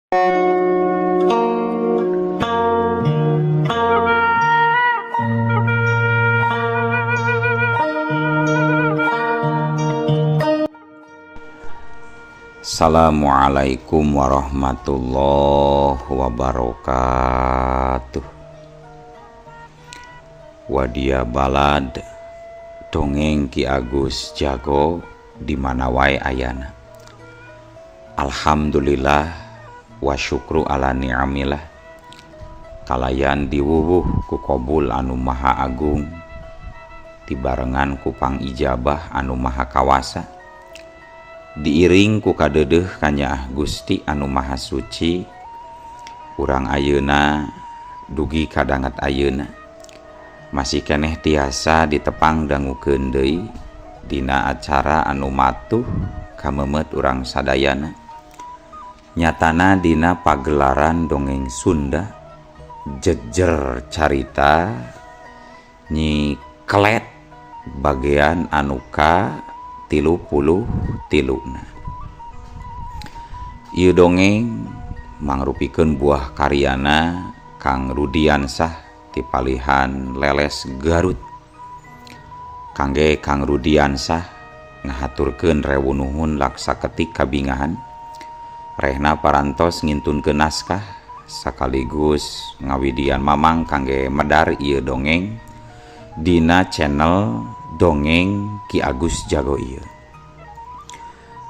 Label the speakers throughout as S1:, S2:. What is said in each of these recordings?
S1: Assalamualaikum warahmatullahi wabarakatuh. Wadia balad dongeng Ki Agus Jago di mana wae ayana. Alhamdulillah wa syukru ala ni'amillah. Kalayan diwuwuh ku qabul anu maha agung, dibarengan ku pangijabah anu maha kawasa, diiring ku kadeudeuh kanyaah Gusti anu maha suci. Urang ayeuna dugi kadanget ayeuna masih keneh tiasa ditepang dangukeun deui dina acara anu matuh kamemet urang sadayana, nyatana dina pagelaran dongeng Sunda jejer carita Nyi Kelet bagian anu ka 33. Ieu dongeng mangrupikeun buah karyana Kang Rudiansah ti palihan Leles Garut. Kangge Kang Rudiansah ngahaturkeun rewu nuhun laksa ketik kabingahan rehna parantos ngintunkeun naskah sekaligus ngawidian mamang kangge medar ieu dongeng dina channel Dongeng Ki Agus Jago ieu.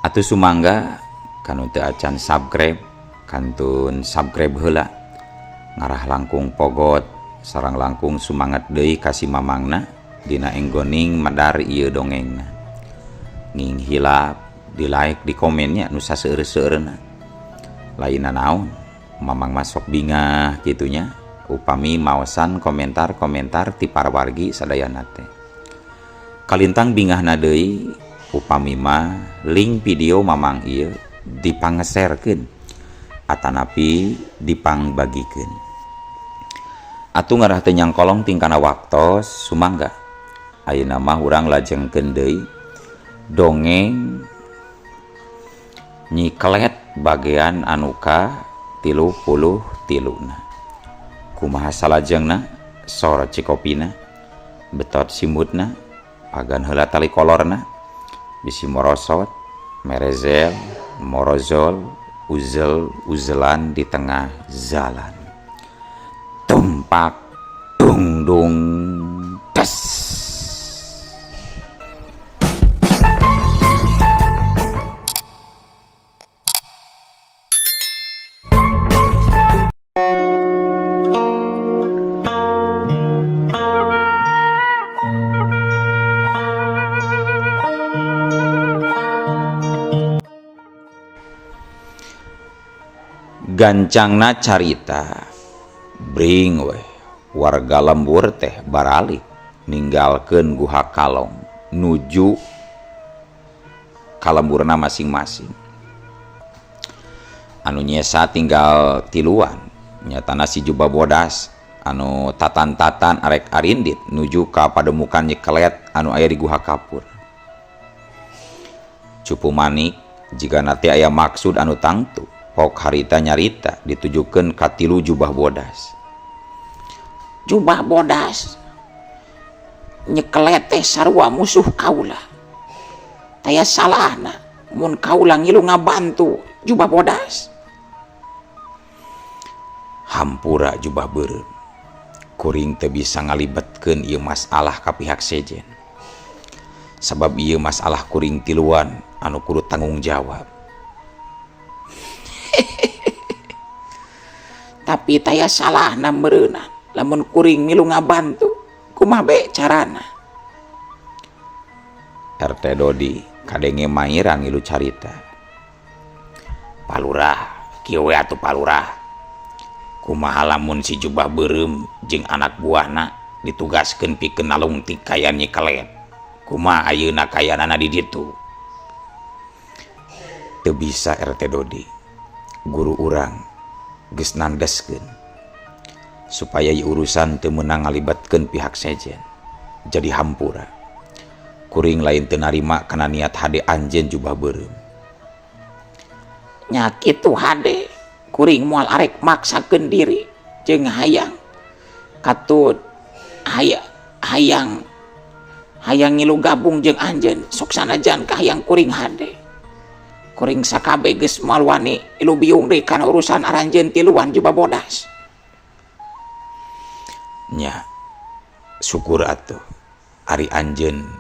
S1: Atuh sumangga kanu teu acan subscribe kantun subscribe heula, ngarah langkung pogot sareng langkung sumangat deui ka si mamangna dina enggoning medar ieu dongengna. Nging hilap di like di komennya nu saseueur-seueurna. Lainna naon mamang masuk bingah kitunya upami maosan komentar-komentar ti para wargi sadayana teh. Kalintang bingahna deui upami mah link video mamang ieu dipangeserkeun atanapi dipangbagikeun. Atuh ngarah teu nyangkolong tingkana waktos sumangga ayeuna mah urang lajengkeun deui dongeng Nyi Kelet bagian anu ka 33. Kumaha salajengna sor cikopina betot simutna pagan heula tali kolorna bisi morosot merezel morozol uzel uzelan di tengah jalan, tumpak dung dung tes. Gancangna carita bring weh warga lembur teh baralik ninggalkeun Guha Kalong nuju ka lemburna masing-masing. Anu nyesa tinggal tiluan nyatana si jubah bodas anu tatan-tatan arek arindit nuju ka pademukan Nyi Kelet anu aya di Guha Kapur. Cupu manik jigana teh aya maksud anu tangtu pok harita nyarita ditujukeun ka tilu jubah bodas.
S2: Jubah bodas Nyi Kelet teh sarua musuh kaula. Taya salahna mun kaula ngilu ngabantu jubah bodas.
S1: Hampura jubah beureum, kuring teu bisa ngalibetkeun ieu masalah ka pihak sejen. Sabab ieu masalah kuring tiluan anu kudu tanggung jawab.
S2: Tapi taya salahna meureunna lamun kuring milu ngabantu kumaha be carana.
S1: RT Dodi kadenge maira ngilu carita. Palurah kieu we atuh palurah, kumaha lamun si jubah beureum jeung anak buahna ditugaskeun pikeun nalungtik kayan Nyi Kelet. Kumaha ayeuna kayanana di ditu? Teu bisa RT Dodi, guru urang geus nandeskeun supaya ieu urusan teu meunang ngalibatkeun pihak sejen. Jadi hampura kuring lain teu narima kana niat hade anjeun jubah beureum.
S2: Nya kitu hade Kuring moal arek maksakeun diri jeung hayang katut hayang hayang ngilu gabung jeung anjeun sok sanajan kahayang kuring hade. Kuring sakabe geus moal wani ilu biung deui kana urusan aranjeun tiluan jubah bodas.
S1: Nya syukur atuh ari anjeun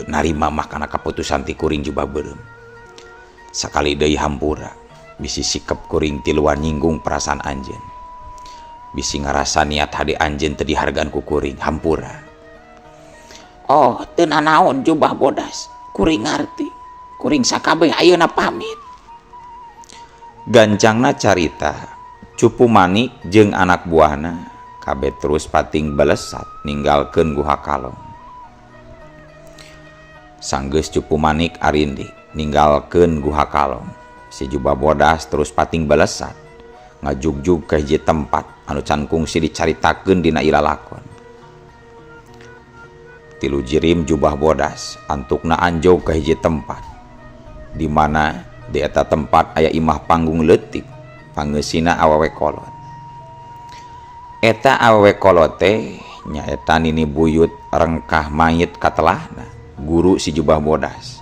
S1: narima mah kana kaputusan ti kuring jubah beureum. Sakali deui hampura bisi sikep kuring tiluan nyinggung perasaan anjeun. Bisi ngarasa niat hade anjeun teu dihargaan ku kuring, hampura.
S2: Oh, teu nanaon jubah bodas, kuring ngarti. Kuring sakabeh ayeuna pamit.
S1: Gancangna carita, Cupu Manik jeung anak buahna kabeh terus pating belesat ninggalkeun Guha Kalong. Sanggeus Cupu Manik arindi ninggalkeun Guha Kalong. Si jubah bodas terus pating belesat ngajugjug ka hiji tempat anu can kungsi dicaritakeun dina ilalakon. Tilu jirim jubah bodas antukna anjog ka hiji tempat di mana di eta tempat aya imah panggung leutik pangeusina awewe kolot. Eta awewe kolot teh nyaeta nini buyut rengkah mayit katelahna guru si jubah bodas.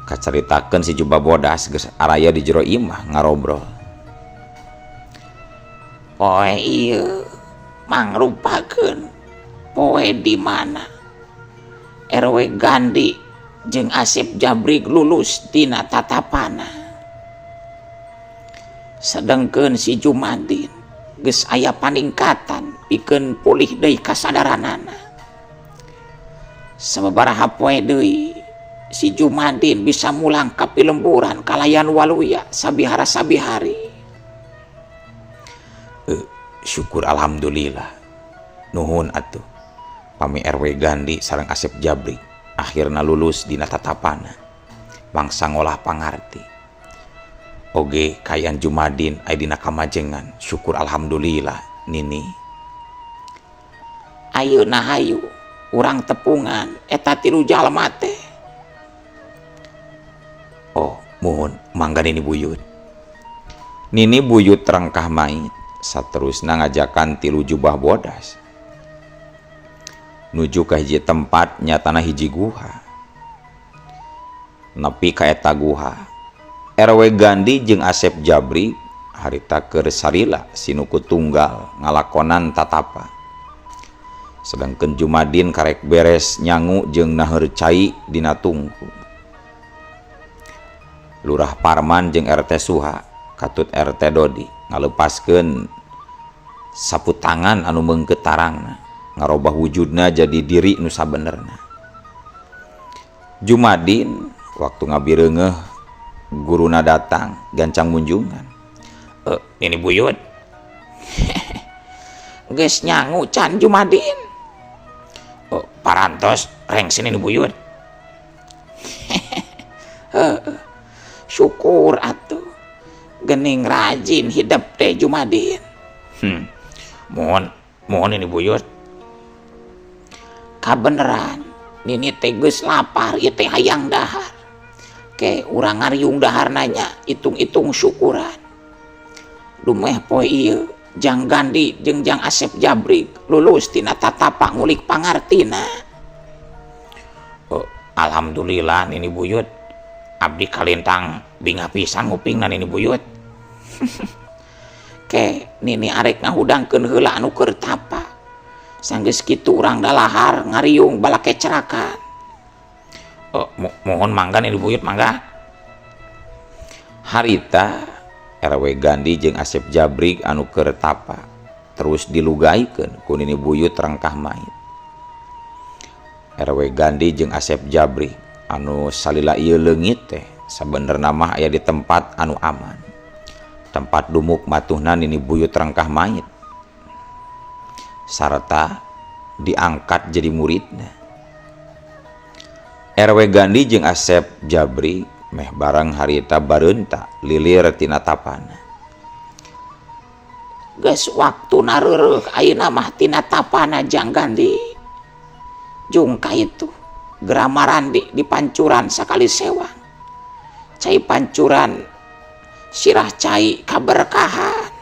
S1: Kacaritakeun si jubah bodas geus araya di jero imah ngarobrol.
S2: Poe ieu mangrupakeun poe di mana RW Gandhi jeung Asep Jabrik lulus tina tatapana. Sedengkeun si Jumadin geus aya paningkatan pikeun pulih deui kasadaranana. Sababaraha poe deui si Jumadin bisa mulang ka pilemburan kalayan waluya sabihara sabihari.
S1: Syukur alhamdulillah. Nuhun atuh. Pami RW Gandhi sareng Asep Jabrik akhirna lulus dina tatapana. Mangsa ngolah pangarti. Oge kayan Jumadin aya dina kamajengan. Syukur alhamdulillah nini.
S2: Ayeuna hayu urang tepungan eta tilu jalma teh.
S1: Oh, muhun mangga nini buyut. Nini buyut rengkah mait saterusna ngajakan tilu jubah bodas nuju ka hiji tempat nyatana hiji guha. Nepi ka eta guha, RW Gandhi jeung Asep Jabri harita keur sarila sinuku tunggal ngalakonan tatapa. Sedangkeun Jumadin karek beres nyangu jeung naheur cai dina tungku. Lurah Parman jeung RT Suha katut RT Dodi ngalepaskeun sapu tangan anu meungkeut tarangna, ngarobah wujudna jadi diri nu sabenerna. Jumadin waktu ngabireungeuh guruna datang gancang munjungan.
S2: Ini buyut. Geus nyangu can Jumadin. Parantos rengsin ini buyut. Syukur atuh gening rajin hidup teh Jumadin.
S1: Mohon ini buyut.
S2: Kabeneran nini teh geus lapar ieu teh hayang dahar. Ke urang ngariung dahar nanya hitung-hitung syukuran. Dumeh poe ieu Jang Gandhi jeung Jang Asep Jabrik lulus tina tatapa ngulik pangartina.
S1: Oh, alhamdulillah nini buyut. Abdi kalintang bingah pisan ngupingna nini buyut.
S2: Ke nini arek ngahudangkeun heula anu keur tapa. Sanggeus kitu urang dalahar ngariung balake cerakan.
S1: Oh, mohon mangga nini buyut mangga. Harita RW Gandhi jeung Asep Jabrik anu keur tapa terus dilugaikeun ku nini buyut rengkah mait. RW Gandhi jeung Asep Jabrik anu salila ieu leungit teh sabenerna mah aya di tempat anu aman. Tempat dumuk matuhna nini buyut rengkah mait sarta diangkat jadi muridna. RW Gandhi jeung Asep Jabri meh bareng harita bareunta lilir tina tapana.
S2: Geus waktuna reureuh ayeuna mah tina tapana Jang Gandhi. Jung ka itu geramarandi di pancuran sakali sewang. Cai pancuran Sirah cai kaberkahan.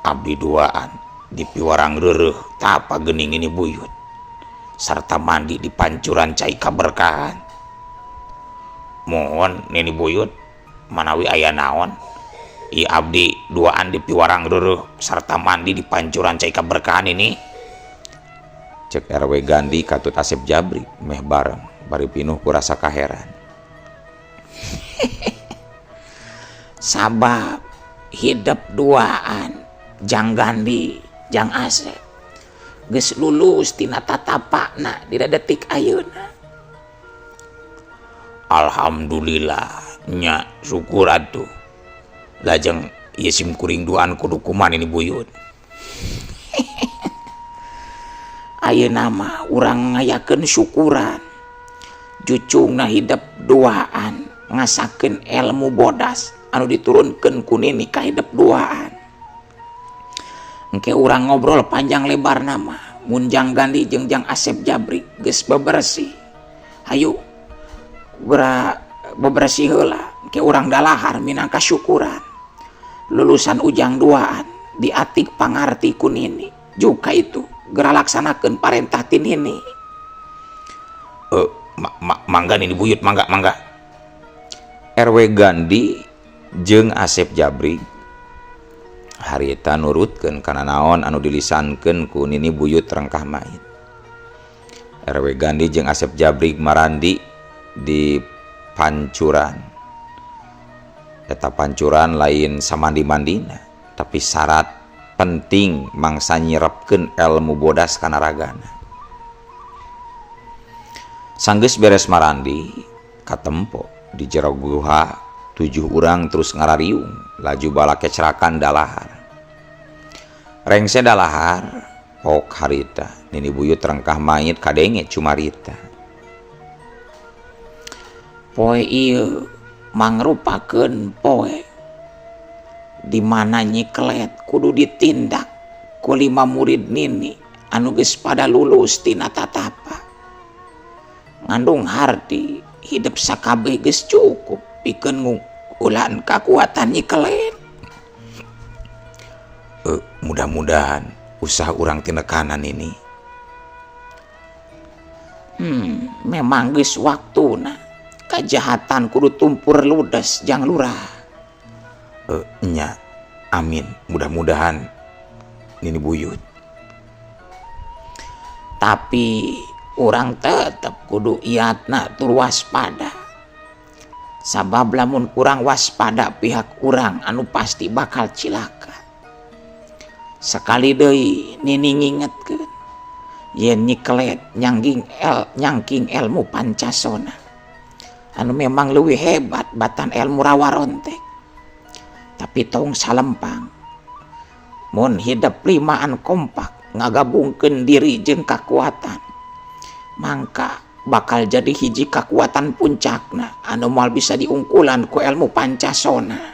S1: Abdi duaan di piwarang reureuh tapa geuning ini buyut sarta mandi di pancuran cai kaberkahan. Mohon nini buyut manawi aya naon ieu abdi duaan di piwarang reureuh sarta mandi di pancuran cai kaberkahan ini. Cek RW Gandhi katut Asep Jabri meh bareng bari pinuh ku rasa kaheran.
S2: Sabab hidup duaan Jang Gandhi Jang Asep geus lulus tina tatapakna dina detik ayeuna.
S1: Alhamdulillah nya syukur atuh. Lajeng ieu sim kuring duaan kudu kumaha ini buyut.
S2: Ayeuna mah urang ngayakeun syukuran. Jucungna hidup duaan ngasakeun ilmu bodas anu diturunkeun ku nini ka hidup duaan. Engke urang ngobrol panjang lebar nama mun Jang Gandhi jeung Jang Asep Jabri geus bebersih. Hayu geura bebersih heula engke urang dalahar minangka syukuran. Lulusan ujang duaan diatik pangarti ku nini. Juga itu geura laksanakeun parentah ti nini.
S1: Mangga nini buyut mangga mangga. RW Gandhi jeung Asep Jabri harita nurutkeun kana naon anu dilisankeun ku nini buyut rengkah mait. RW Gandhi jeung Asep Jabri marandi di pancuran. Eta pancuran lain samandi-mandina, tapi syarat penting mangsa nyirepkeun ilmu bodas kana ragana. Sanggeus beres marandi katempo di jero guha 7 urang terus ngarariung laju balakecrakan dalahar. Rengse dalahar pok harita nini buyut rengkah mayit kadenge cumarita.
S2: Poe ieu mangrupakeun poe di mana nyiklet kudu ditindak ku 5 murid nini anu geus pada lulus tina tatapa. Ngandung harti hidup sakabeh geus cukup pikeun ngungkulan kakuatan nyikelet.
S1: Mudah-mudahan usaha urang tinekanan ini.
S2: Memang geus waktuna kajahatan kudu tumpur ludes jang lurah.
S1: Nya, amin. Mudah-mudahan nini buyut.
S2: Tapi urang tetep kudu iatna tur waspada. Sabab lamun kurang waspada pihak urang anu pasti bakal cilaka. Sekali deui nini ngingetkeun yen nyikelet nyangking ilmu pancasona anu memang leuwih hebat batan ilmu rawarontek. Tapi tong salempang mun hidup limaan kompak ngagabungkeun diri jeung kakuatan, mangka bakal jadi hiji kakuatan puncakna anu moal bisa diungkulan ku ilmu pancasona.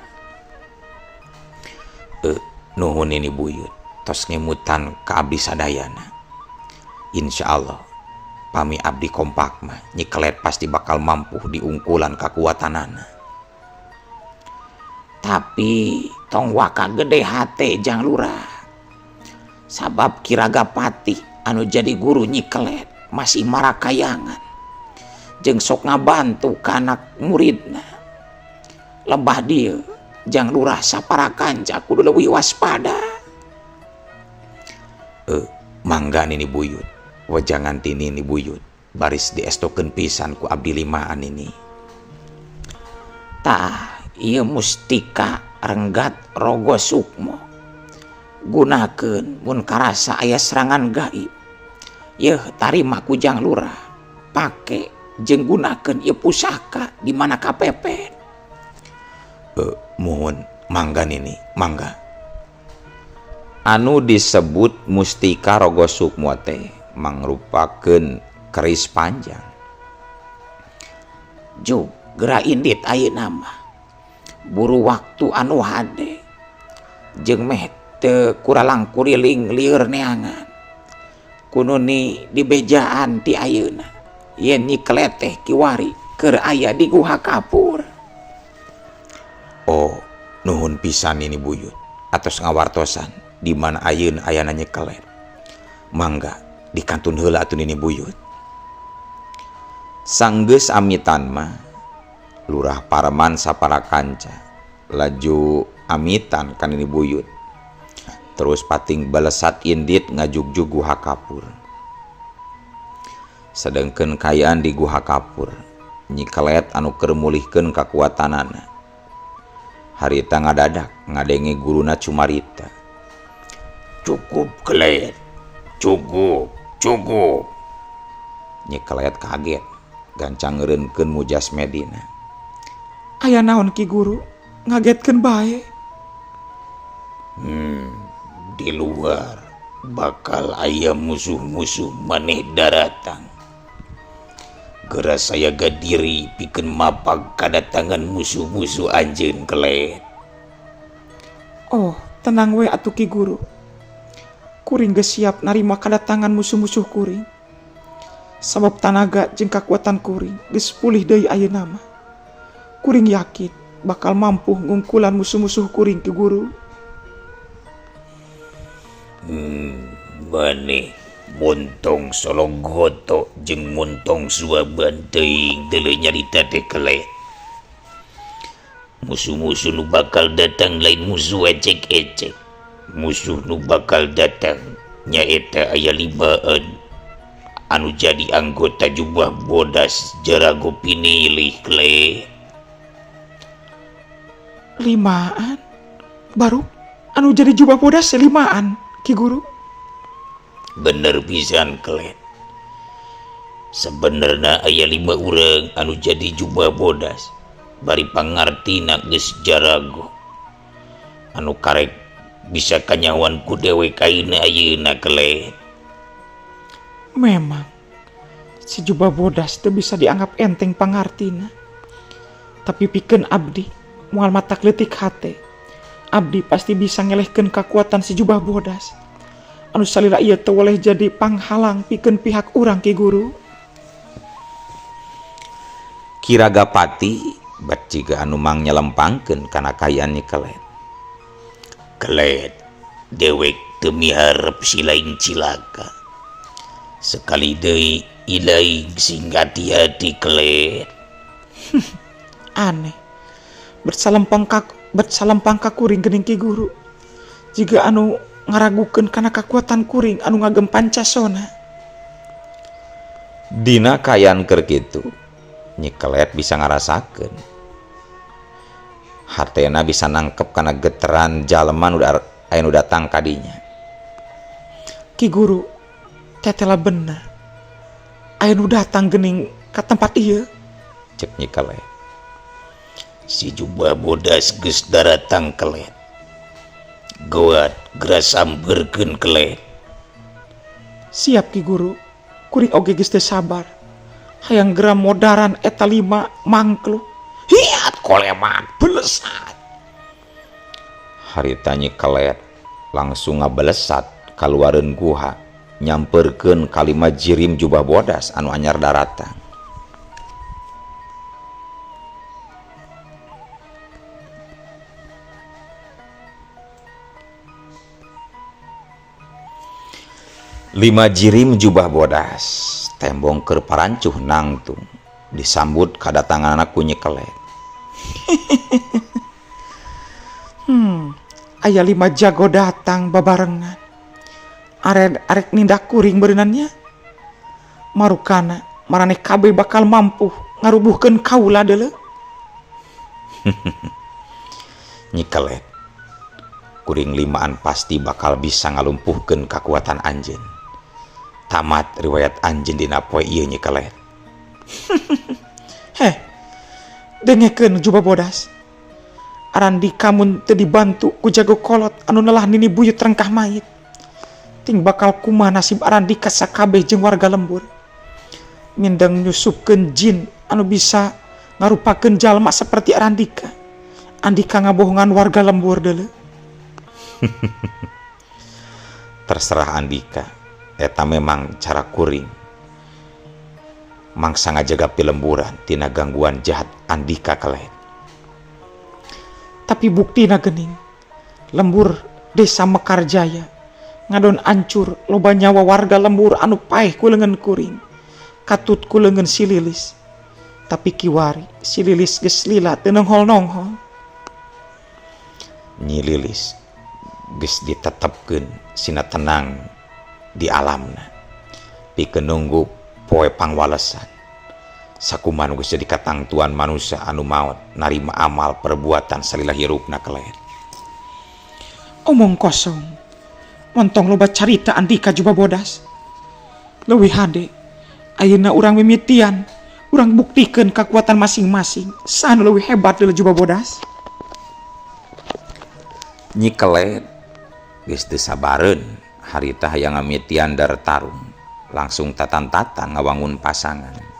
S1: Nuhun ini buyut tos ngemutan ka abdi sadayana. Insyaallah pami abdi kompak mah nyikelet pasti bakal mampu diungkulan kakuatanana.
S2: Tapi tong waka gede hate jang lurah. Sabab Kiragapati anu jadi guru nyikelet masih marakayangan jeung sok ngabantu ka anak muridna. Lebah dieu jang lurah saparakanca kudu leuwih waspada.
S1: Mangga nini buyut, wejangan ti nini buyut baris diestokeun pisan ku abdi limaan ini.
S2: Tah ieu mustika renggat rogo sukmo gunakeun mun karasa aya serangan gaib. Yeuh tarima ku jang lurah, pake jeung gunakeun ieu pusaka di mana kapepet.
S1: Mohon mangga nini, mangga. Anu disebut mustika rogo sukmo teh mangrupakeun keris panjang.
S2: Jug geura indit ayeuna mah. Buru waktu anu hade jeung meh teu kuralang kuriling lieur neangan. Kununi dibejaan ti ayeuna yen nyikelet teh kiwari keur aya di guha kapur.
S1: Nuhun pisan Nini Buyut atos ngawartosan di mana ayeuna ayana Nyi Kelet. Mangga dikantun heula atuh Nini Buyut. Sanggeus amitan mah Lurah Parman sapara kanca laju amitan ka Nini Buyut. Terus pating balesat indit ngajugjug Guha Kapur. Sedengkeun kaayaan di Guha Kapur, Nyi Kelet anu keur mulihkeun kakuatanana. Harita ngadadak ngadenge guruna cumarita.
S2: Cukup Kelet, cukup, cukup.
S1: Nyi Kelet kaget, gancang ngeureunkeun mujas medina. Aya naon Ki Guru? Ngagetkeun bae.
S2: Di luar bakal aya musuh-musuh maneh daratang. Geura sayaga diri pikeun mapag kadatangan musuh-musuh anjeun Kelet.
S3: Oh, tenang we atuh Ki Guru. Kuring geus siap narima kadatangan musuh-musuh kuring. Sabab tanaga jeung kakuatan kuring geus pulih deui ayeuna mah. Kuring yakin bakal mampu ngungkulan musuh-musuh kuring Ki Guru.
S2: Maneh montong Sologoto jeung montong Suaban teuing deuleu nyarita teh Kelet. Musuh-musuh nu bakal datang lain musuh ecek-ecek. Musuh nu bakal datang nyaeta aya limaan anu jadi anggota jubah bodas jarago pinilih Kelet.
S3: Limaan? Baru anu jadi jubah bodas limaan Ki Guru?
S2: Bener pisan Kelet. Sebenarna aya 5 urang anu jadi jubah bodas bari pangartina geus jarago. Anu karek bisa kanyawan ku dewek ayeuna ayeuna Kelet.
S3: Memang si jubah bodas teu bisa dianggap enteng pangartina. Tapi pikeun abdi moal matak leutik hate. Abdi pasti bisa ngelehkeun kakuatan si jubah bodas. Anu salila ieu teu boleh jadi panghalang pikeun pihak urang Ki Guru.
S1: Ki Ragapati bat jiga anu mang nyelempangkeun kana kaayaan Nyi Kelet.
S2: Kelet, dewek teu miharep si lain cilaka. Sekali deui ilaing sing hati-hati Kelet.
S3: Aneh. Bersalempang ka kuring geuning Ki Guru. Jiga anu ngaragukeun kana kakuatan kuring anu ngagem pancasona.
S1: Dina kaayaan keur kitu, Nyi Kelet bisa ngarasakeun. Hatena bisa nangkep kana geteran jalma nu aya nu datang ka dinya.
S3: Ki Guru, tetela bener. Aya nu datang geuning ka tempat ieu.
S1: Cek Nyi Kelet.
S2: Si jubah bodas geus daratang Kelet. Goat geura sampeurkeun Kelet.
S3: Siap Ki Guru, kuring oge geus teu sabar. Hayang geura modaran eta 5 mangkluk.
S2: Hiat koleman belesat.
S1: Harita Nyi Kelet langsung ngabelesat kaluareun guha nyamperkeun ka 5 jirim jubah bodas anu anyar daratang. 5 jirim jubah bodas tembong keur parancuh nangtung disambut kadatanganna ku Nyi Kelet.
S3: Aya 5 jago datang babarengan. Arek nindak kuring beunannya. Marukana maraneh kabeh bakal mampu ngarubuhkeun kaula deuleu.
S1: Nyi Kelet, kuring limaan pasti bakal bisa ngalumpuhkeun kakuatan anjeun. Tamat riwayat anjeun dina poe ieu Nyi Kelet.
S3: Heh, dengekeun jubah bodas. Arandika mun teu dibantu ku jago kolot anu nelah nini buyut rengkah mayit. Ting bakal kumaha nasib Arandika sakabeh jeung warga lembur. Mindeng nyusupkeun jin anu bisa ngarupakeun jalma seperti Arandika. Andika ngabohongan warga lembur deuleu.
S1: Terserah Andika, eta memang cara kuring. Mangsa ngajaga pilemburan tina gangguan jahat Andika Kelet.
S3: Tapi buktina geuning lembur desa Mekarjaya ngadon ancur loba nyawa warga lembur anu paeh ku leungeun kuring katut ku leungeun si Lilis. Tapi kiwari si Lilis geus lila teu nonghol-nonghol.
S1: Nyi Lilis geus ditetepkeun sina tenang di alamna pikeun nunggu poe pangwalesan. Sakumaha nu geus jadi katangtuan manusia anu maot narima amal perbuatan salila hirupna kelet.
S3: Omong kosong. Montong loba carita Andika Jubah Bodas. Leuwih hade ayeuna urang mimitian, urang buktikeun kakuatan masing-masing. Saha nu leuwih hebat deuleu Jubah Bodas?
S1: Nyi Kelet geus teu sabareun harita hayang ngamitian dartarung. Langsung tatan-tatan ngawangun pasangan.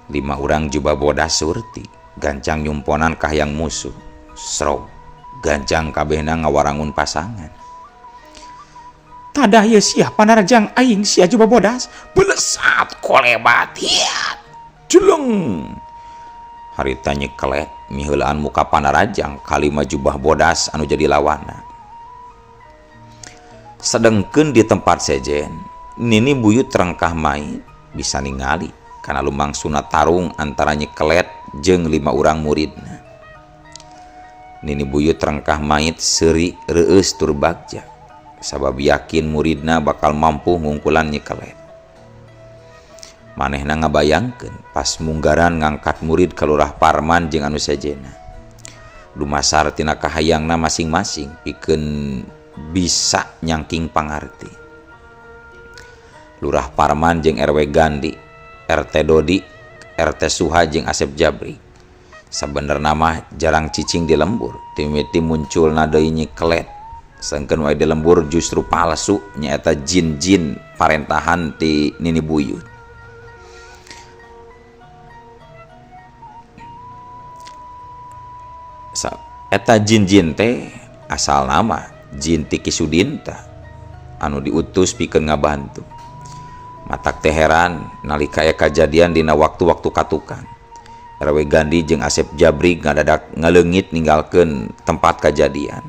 S1: 5 urang Jubah Bodas surti gancang nyumponan kahayang musuh. Srog gancang kabehna ngawarangun pasangan.
S3: Tadah ieu sia panarajang aing sia Jubah Bodas.
S2: Belesat kolebat hiat.
S1: Jeleng. Harita Nyi Kelet miheulaan muka panarajang kalima Jubah Bodas anu jadi lawana. Sedengkeun di tempat sejen, Nini Buyut rengkah mai bisa ningali kana lumangsuna tarung antara Nyi Kelet jeung 5 urang muridna. Nini Buyut rengkah mait seuri reueus tur bagja sabab yakin muridna bakal mampu ngungkulan Nyi Kelet. Manehna ngabayangkeun pas munggaran ngangkat murid ka Lurah Parman jeung anu sejena. Dumasar tina kahayangna masing-masing pikeun bisa nyangking pangarti. Lurah Parman jeung RW Gandhi, RT Dodi, RT Suha jeung Asep Jabri. Sabenerna mah jarang cicing di lembur, timiti munculna deui Nyi Kelet. Sangkeun wae di lembur justru palsu nyaeta jin-jin parentahan ti Nini Buyut. Eta jin-jin teh asal nama jin ti Ki Sudinta anu diutus pikeun ngabantu. Matak teh heran nalika aya kajadian dina waktu-waktu katukan. RW Gandhi jeung Asep Jabri ngadadak ngaleungit ninggalkeun tempat kajadian.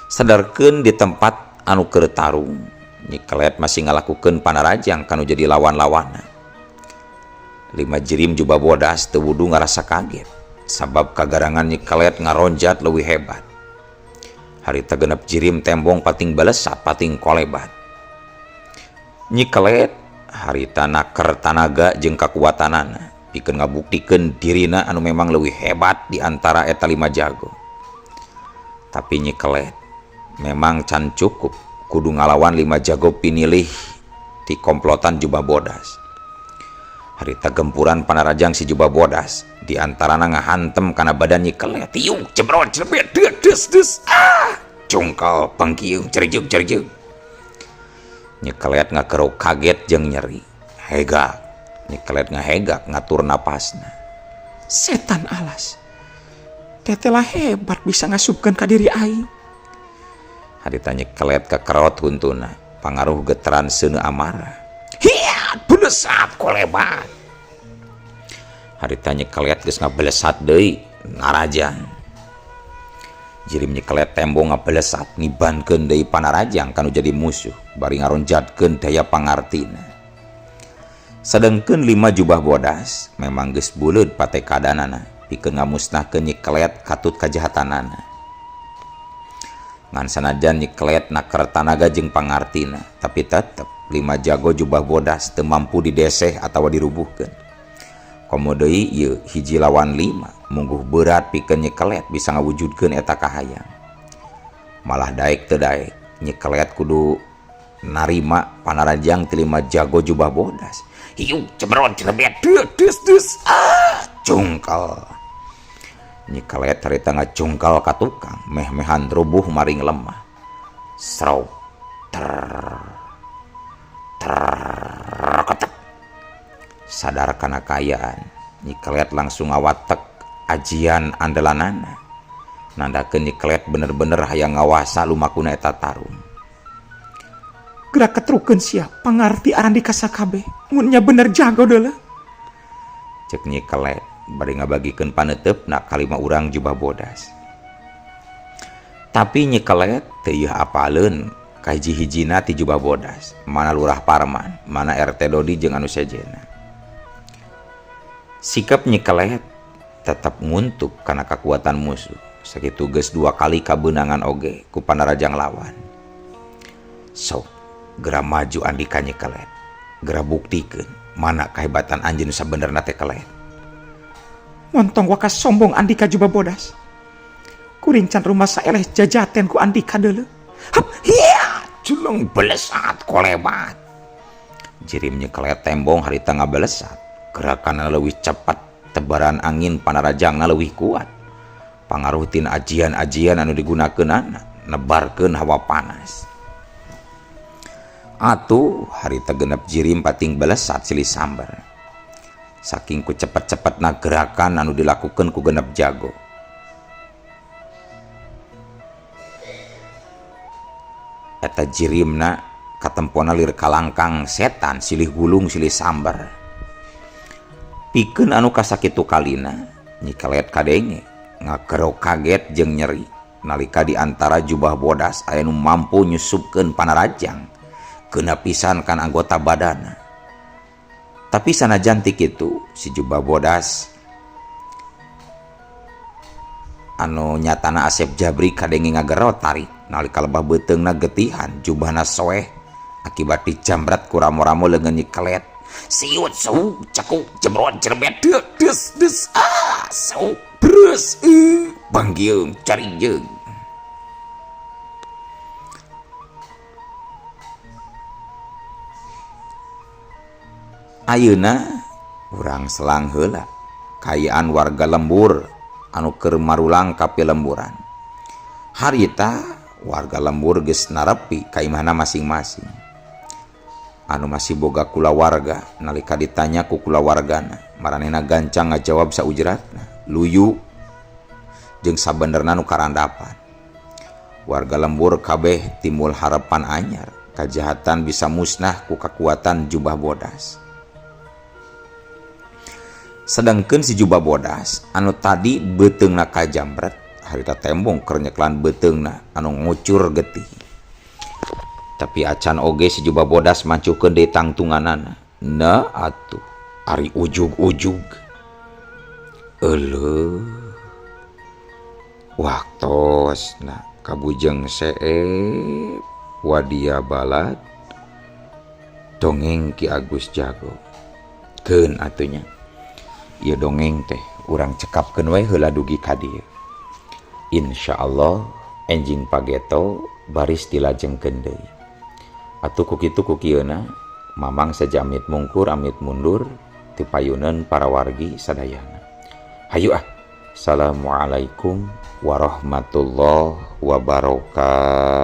S1: Sadarkeun di tempat anu keur tarung, Nyi Kelet masih ngalakukeun panarajang kanu jadi lawan-lawana. 5 jirim Jubah Bodas teu wudu ngarasa kaget sabab kagarangan Nyi Kelet ngaronjat leuwih hebat. Harita genep jirim tembong pating balesat pating kolebat. Nyi Kelet harita naker tanaga jeung kakuatanana pikeun ngabuktikeun dirina anu memang leuwih hebat di antara eta 5 jago. Tapi Nyi Kelet memang can cukup kudu ngalawan 5 jago pinilih ti komplotan Jubah Bodas. Harita gempuran panarajang si Jubah Bodas di antarana ngahantem kana badan Nyi Kelet. Tiung jebrot jelebet deuk des des ah cungkal pangkiung cerjuk cerjuk. Nyi Kelet ngakeruk kaget jeung nyeri. Hegak. Nyi Kelet ngahegak ngatur napasna.
S3: Setan alas. Teteh hebat bisa ngasupkeun ka diri aing.
S1: Harita Nyi Kelet kekerot huntuna, pangaruh getaran seuneu amarah.
S2: Hiat, belesat kolebat.
S1: Harita Nyi Kelet geus ngabelesat deui narajang. Jirim Nyi Kelet tembong ngabelesat ngibankeun deui panarajang kanu jadi musuh bari ngaronjatkeun daya pangartina. Sedengkeun 5 Jubah Bodas memang geus buleud patekadanana pikeun ngamusnahkeun Nyi Kelet katut kajahatanana. Ngan sanajan Nyi Kelet naker tanaga jeung pangartina, tapi tetep 5 jago Jubah Bodas teu mampu dideseh atawa dirubuhkeun. Komo deui ieu hiji lawan 5, mungguh berat pikeun Nyi Kelet bisa ngawujudkeun eta kahayang. Malah daek teu daek, Nyi Kelet kudu narima panarajang ti 5 jago Jubah Bodas.
S2: Hiu jebrot jelebet deuk des des ah
S1: cungkal. Nyi Kelet harita ngacungkal ka tukang, meh-mehan rubuh maring lemah. Srau ter ter ketep. Sadar kana kaayaan, Nyi Kelet langsung ngawatek ajian andalanana. Nandakeun Nyi Kelet bener-bener hayang ngawasa lumakuna eta tarung.
S3: Gerak ketrukeun sia pangarti Arandika sakabeh, mun nya bener jago deuleu.
S1: Cek Nyi Kelet Bari ngabagikeun paneuteup na kalima urang jubah bodas. Tapi Nyi Kelet teu ieu apaleun ka hiji-hijina ti jubah bodas, mana Lurah Parman, mana RT Dodi jeung anu sejenna. Sikap Nyi Kelet tetap nguntuk kana kakuatan musuh. Sakitu geus 2 kali kabeunangan oge ku panarajang lawan. Sok geura maju Andika Nyi Kelet, geura buktikeun mana kahebatan anjeun sabenerna teh Kelet.
S3: Montong wakas sombong Andika jubah bodas. Kuring can rumah saeleh jajaten ku Andika deuleu.
S2: Hap, hiya, julung belesat kolebat.
S1: Jirim Nyi Kelet tembong harita ngabelesat. Gerakanna leuwih cepat, tebaran angin panarajangna leuwih kuat. Pangaruh tina ajian-ajian anu digunakeunana nebarkeun hawa panas. Atuh harita genep jirim pating belesat silih samber. Saking ku cepet-cepetna gerakan anu dilakukeun ku genep jago. Eta jirimna katempona lir kalangkang setan silih gulung silih samber. Pikeun anu kasakitu kalina Nyi Kelet kadenge ngakerok kaget jeung nyeri nalika di antara jubah bodas aya nu mampu nyusupkeun panarajang keuna pisan kan anggota badana. Tapi sanajan ti kitu si jubah bodas anu nyatana Asep Jabri kadenge ngagero tarik nalika lebah beuteungna getihan jubahna soeh akibat dijambret ku ramo-ramo leungeun Nyi Kelet.
S2: Siut su cekuk jemrot jerbet des des ah su brus banggieung caringjeung.
S1: Ayeuna urang selang heula kaayaan warga lembur anu keur marulang ka pilemburan. Harita warga lembur geus narepi ka imahna masing-masing. Anu masih boga kulawarga nalika ditanya ku kulawargana, maranehna gancang ngajawab saujratna, luyu jeung sabenerna nu karandapan. Warga lembur kabeh timbul harapan anyar, kajahatan bisa musnah ku kakuatan jubah bodas. Sedangkeun si jubah bodas anu tadi beuteungna kajambret, harita tembong keur nyeklan beuteungna anu ngucur getih. Tapi acan oge si jubah bodas mancuhkeun deui tangtunganana. Na atuh ari ujug-ujug. Euleuh. Waktosna kabujeng seep wadia balad dongeng Ki Agus Jago. Keun atunya. Ieu dongeng teh urang cekapkeun we heula dugi ka dieu. Insyaallah enjing pageto baris dilajengkeun deui. Atuh ku kitu ku kieuna Mamang saja amit mungkur amit mundur ti payuneun para wargi sadayana. Hayu ah. Assalamualaikum warahmatullahi wabarakatuh.